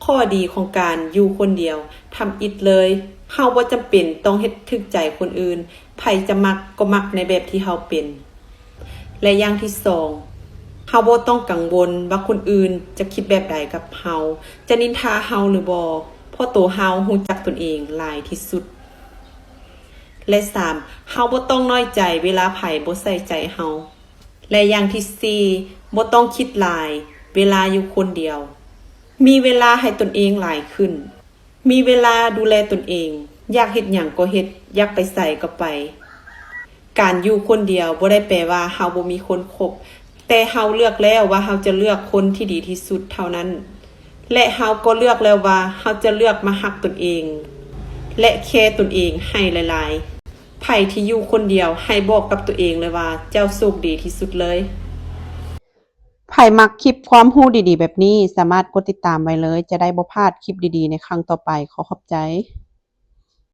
ຂໍ້ດີຂອງການຢູ່ຄົນດຽວ ທຳອິດເລີຍ, ເຮົາບໍ່ຈຳເປັນຕ້ອງເຮັດຖືກໃຈຄົນອື່ນ, ໃຜຈະມັກກໍມັກໃນແບບທີ່ເຮົາເປັນ. ແລະ ຢ່າງທີສອງ, ເຮົາບໍ່ຕ້ອງກັງວົນວ່າຄົນອື່ນຈະຄິດແບບໃດກັບເຮົາ, ຈະນິນທາເຮົາຫຼືບໍ່, ເພາະໂຕເຮົາຮູ້ຈັກຕົນເອງຫຼາຍທີ່ສຸດ. ແລະ ສາມ, ເຮົາບໍ່ຕ້ອງນ້ອຍໃຈເວລາໃຜບໍ່ໃສ່ໃຈເຮົາ. ແລະ ຢ່າງທີສີ່, ບໍ່ຕ້ອງຄິດຫຼາຍເວລາຢູ່ຄົນດຽວ. ມີເວລາໃຫ້ຕົນເອງຫຼາຍຂຶ້ນ. ມີເວລາດູແລຕົນເອງ. ຢາກເຮັດຫຍັງກໍເຮັດ, ຢາກໄປໃສກໍໄປ. ການຢູ່ຄົນດຽວບໍ່ໄດ້ແປວ່າເຮົາບໍ່ມີຄົນຄົບ, ແຕ່ເຮົາເລືອກແລ້ວວ່າເຮົາຈະເລືອກຄົນທີ່ດີທີ່ສຸດເທົ່ານັ້ນ. ແລະ ເຮົາກໍເລືອກແລ້ວວ່າເຮົາຈະເລືອກມາຮັກຕົນເອງ ແລະ ແຄຕົນເອງໃຫ້ຫຼາຍໆ. ໃຜທີ່ຢູ່ຄົນດຽວໃຫ້ບອກກັບຕົວເອງເລີຍວ່າ ເຈົ້າໂຊກດີທີ່ສຸດເລີຍ. ໃຜມັກຄລິບຄວາມຮູ້ດີໆແບບນີ້ ສາມາດກົດຕິດຕາມໄວ້ເລີຍ, ຈະໄດ້ບໍ່ພາດຄລິບດີໆໃນຄັ້ງຕໍ່ໄປ. ຂໍຂອບໃຈ.